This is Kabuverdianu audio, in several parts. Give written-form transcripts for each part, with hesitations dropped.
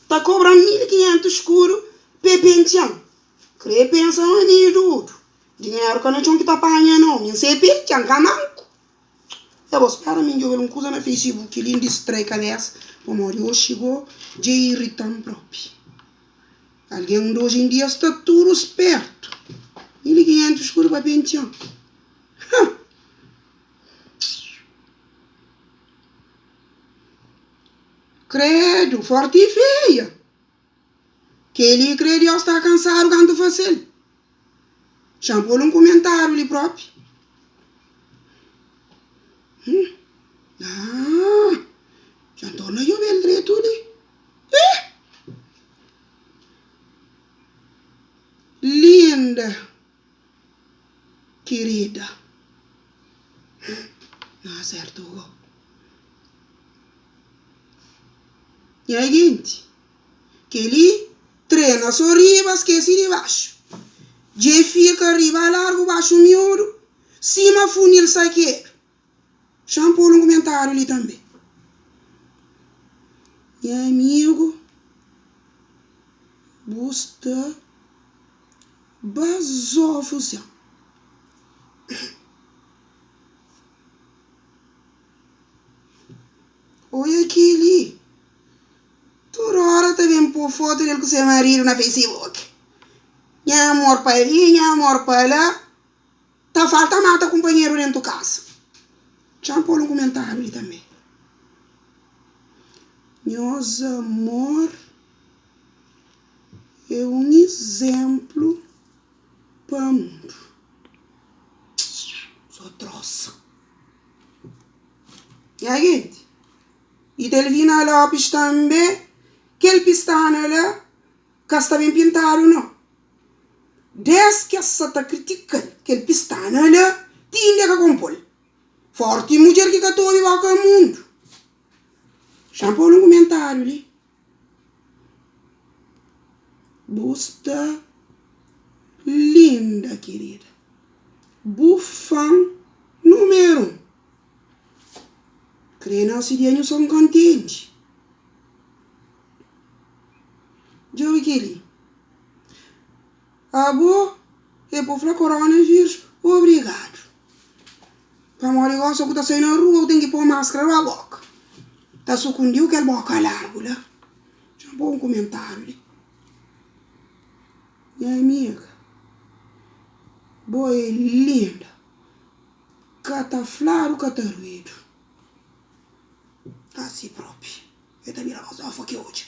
Ta kobra-m 1500 skudu pa e pentia-m. Kre pensa ma mi e dudu. Dinheru ka na txon ki ta panha nau. Mi N sa e pentia, N ka manku. E bo spera mi N djobe-l un kuza na Facebook li N distrai kabesa pamodi oxi go dja irita-m propi. Algen di oji en dia sta tudu spertu. 1500 skudu pa pentia-m. Ha! Credo, forti i feia. Keli kre Deus sta kansadu kantu fasel. Xa N pol un kumentariu li propi. Hum. Ah, xa N torna djobel dretu li. Ih! Linda. Kirida. Na sertu go. Nha ginti, kel-li trena so riba skese di baxu. Dje fika riba largu baxu miudu sima funil sakedu. Xa-m pô-l un kumentáriu li tanbê. Nha amigu, bu sta bazofu sen. Oia kel-li, tudu óra ta ben pô fotu del ku se maridu na Facebook. Nha amor pa li, nha amor pa la. Ta falta mata kunpanheru dentu kasa. Txan pol un kumentariu li tanbe. Nhos amor é un izenplu pa mundu. So trosa. Nha genti, Itelvina Lopes tanbe, kel pistana la ka sta ben pintadu no. Des ki es sa ta kritika-l kel pistana la ti inda e ka konpo-l. Forti mudjer ki ka ta obi boka mundu. Xa-m pô-l un kumentariu li. Bu sta linda kirida. Bu fan numeru un. Kre nase dia nhu son kontenti. Djobe kel-li. Abo é po fla coronavírus obrigadu. Pamodi gosi ku ta sai na rua bu ten ki po maskra ba boka. Ta sukundiu kel boka largu la. Dja po un kumentariu li. Nha amiga, bo é linda. Ka ta fladu ka ta ruidu. Asi propi. E ta bira bazofa ki odja.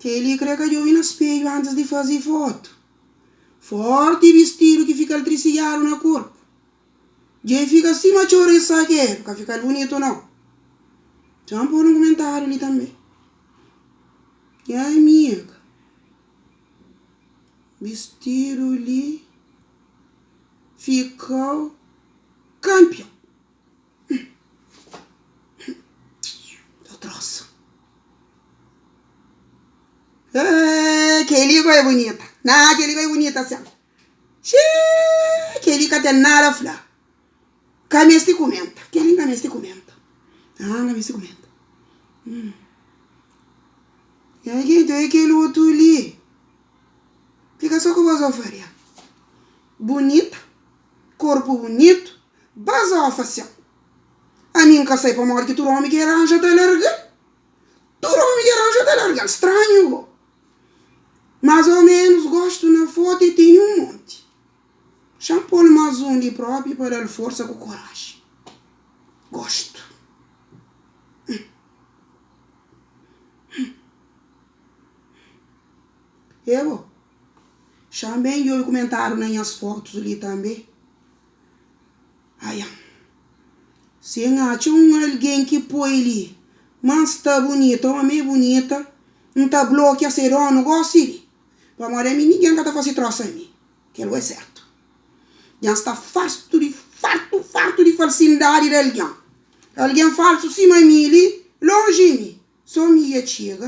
Kel-li krê ka djobe na spedju antis di faze fotu. Fórti bistidu ki fika-l trisidjadu na korpu. Dja e fika sima txoris sakedu, ka fika-l bunitu nau. Dja N pô-l un kumentáriu li tanbê. Nha amiga, bistidu li fika-u kanpion. Ta trosa. Eeh keli go é bunita. Nah keli go é bunita sin. Xii keli ka ten nada fla. Ka mesti kumenta. Keli nka mesti kumenta. Ah nka mesti kumenta. Hum. Nha genti oia kel otu li. Fika so ku bazofaria. Bunita. Korpu bunitu. Bazofa sin. Ami N ka sai pamodi ki tudu omi ki ranja ta larga-l. Tudu omi ki ranja ta larga-l. Stranhu go. Mas o menus gostu na fotu e tene un monti. Xa N pô-l mas un li propi pa da-l forsa ku koraji. Gostu. E bo. Xa N ben djobe kumentariu na nhas fotus li tanbe. Aia. Si N atxa un algen ki poi li ma N sta bunita ô ma mi é bunita, N ta blokia se donu gósi li. Pamodi ami ningen ka ta fase trósa mi. Kel bo é sértu. Dja N sta fartu di, fartu, fartu di falsindadi di algen. Algen falsu sima mi li, lonji mi. Sô mi ia txiga.